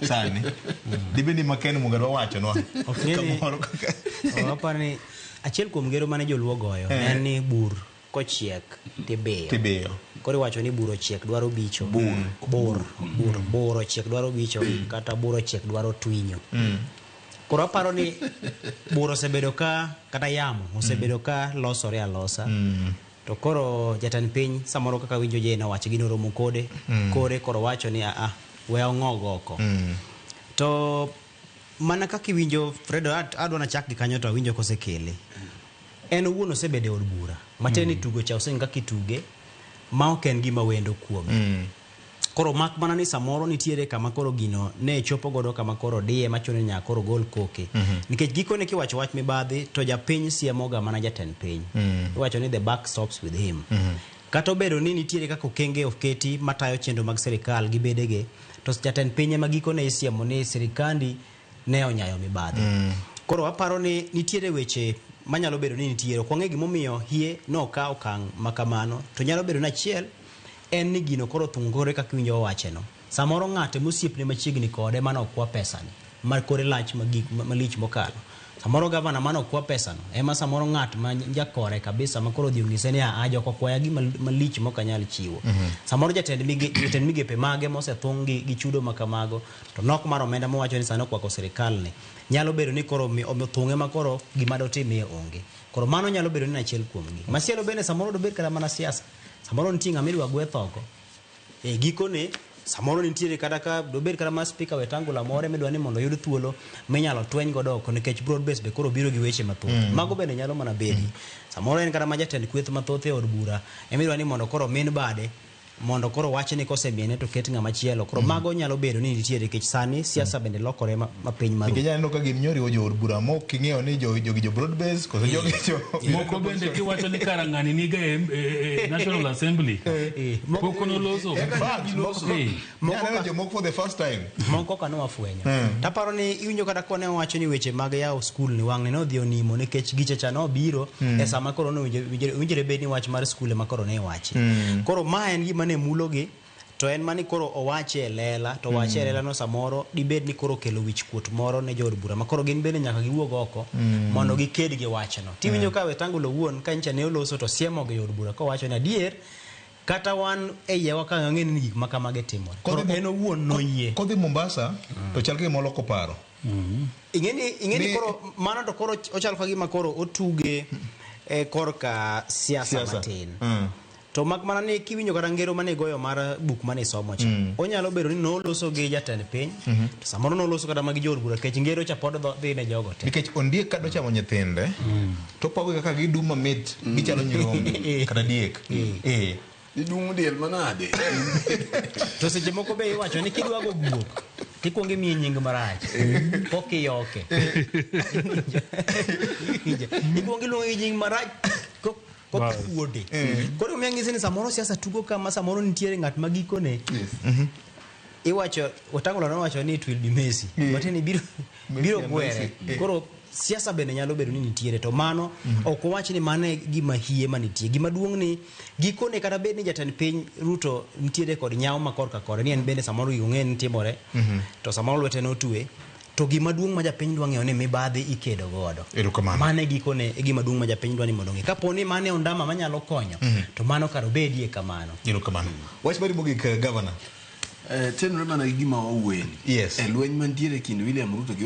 Sani dibed ni maken Munga dwa wachonwa Ok ng'e ni- kamoro kaka Aparo ni achiel kuom ngero mane joluo goyo ne en ni bur kochiek tibiyo. Tibiyo. Koro iwacho ni bur ochiek dwaro bicho. Bur. Bur. Bur. Bur ochiek dwaro bicho kata bur ochiek dwaro twinyo. Koro aparo ni bur osebedo ka kata yamo osebedo ka losore alosa. To koro jatend piny samoro kaka winjo Jane owacho gino oromo kode kore koro wacho ni aa we ong'og oko. To mana kaka iwinjo Fredo adwa nachak gi kanyo to awinjo kosekele. En owuon osebedo e od bura. Matiende ni tugo cha oseng'e kaka ituge ma ok en gima wendo kuome. Koro mak mana ni samoro nitiere kama koro gino ne chopo godo kama koro diye machuno ni nyaka koro gol koke. Nikech gikone kiwacho wach mibadhi to japiny siemoga mana jatend piny. Iwacho ni the buck stops with him. Kata obedo ni nitiere kaka okenge oketi matayo chenro mag sirikal gi bedege, to jatend piny ema gikone isiemo ni sirikandi ne onyayo mibadhi. Koro aparo ni nitiere weche manyalo bedo ni nitiere. Ok wang'e gimomiyo hie nokawo okang' ma kamano. To nyalo bedo ni achiel en ni gino koro thungore kaka iwinjo owacheno. Samoro ng'ate mosiepne machiegni kode mane okwa pesani ma kore lach magik malich mokalo. Samoro gavana mane okwa pesano ema samoro ng'at ma jakore kabisa ma koro odhi onyise ni aa jok okwaya gima malich mok anyal chiwo. Samoro jatend mige, jatend migepe mage mosethung' gi, gi chudo ma kamago to nok mar omenda mowacho ni sani okwako sirikal ni nyalo bedo ni koro othung'e ma koro gima dotimie onge. Koro mano nyalo bedo ni en achiel kuomgi. Machielo bende samoro dobed kata mana siasa. Samoro nitie ng'ama idwa gwe thoko. E gikone samoro nitiere kata ka dobed kata mana speaker Wetangula moro midwa ni mondo oyud thuolo minyalo tweny godo oko nikech broad base be koro biro gi weche mathoth. Mago bende nyalo mana bedi. Samoro en kata ma jatend kweth mathoth e od bura emidwa ni mondo koro min bade mondo koro wach ni kosemiene to ket ng'ama chielo. Koro mago nyalo bedo ni nitiere nikech sani siasa bende lokore ma, ma piny maru. Nikech aneno ka gin nyoriwo jo od bura mok ing'eyo ni jogi jo broad base koso jogi jo Moko bende kiwacho ni kara ng'ani niga e National Assembly. Pok noloso. In fact, moko aneno jomoko for the first time. Moko ka nowafwenyo. Taparo ni iwinjo kata kone owacho ni weche mag yawo skul ni wang'ni nodhi onimo nikech gicha cha nobiro e sama koro nowinjore bed ni wach mar skul ema koro ne iwachi. Koro ma en gima ne mulogi to en mani koro owache e lela to owache e lela no samoro dibed ni koro okelo wich kuot moro ne jood bura ma koro gin bende nyaka giwuog oko mondo giked gi wachno. Tiwinjo ka Wetangula owuon ka nyicha ne oloso to siemo gi jood bura kowacho ni adier kata wan e iyewa ka wang'e ni gik ma kamagi timore. Koro en owuon noyie. Kodhi Mombasa to chal ka gima oloko paro. Ing'eni koro mano to koro ochalo ka gima koro otuge e korka siasa matin. To mak mana ni kiwinjo kata ngero mane igoyo mar buk mane isomo cha. Onyalo bedo ni noloso gi jatend piny, to samoro noloso kata mag jood bura nikech ngero cha pod dhi ne jogo te. Nikech ondiek ka dochamo nyithinde, to opago kaka gidum mamit, gichalo nyirombe kata diek. Idum diel manade? To seche moko be iwacho ni kidwa go guok, tikwongo imiye nying marach, pok iyoke. Ikwongo iluonge gi nying marach, kok kuode. Koro omiyo ang'isi ni samoro siasa tugo kama samoro nitiere ng'at ma gikone. Iwacho, Wetangula nowacho ni it will be Messi. Matiende ni biro gwere. Koro siasa bende nyalo bedo ni nitiere to mano ok owach ni mano e gima hie manitie. Gima duong' ni gikone kata bed ni jatend piny Ruto nitiere kod nyawo ma korka kore ni en bende samoro gigo ng'e ni timore to samoro lwete notwe to gima duong' ma japiny dwa ng'eyo ni mibadhi ikedo godo. Erokamano. Mano e gikone e gima duong' ma japiny dwa ni mondo ong'e. Kapo ni mano e ondama manyalo konyo to mano kar obedie kamano. Erokamano. Wach mari mogik, Governor. Tenore mana gi gima wawuoyeni. Yes. E lweny mantiere kind William Ruto gi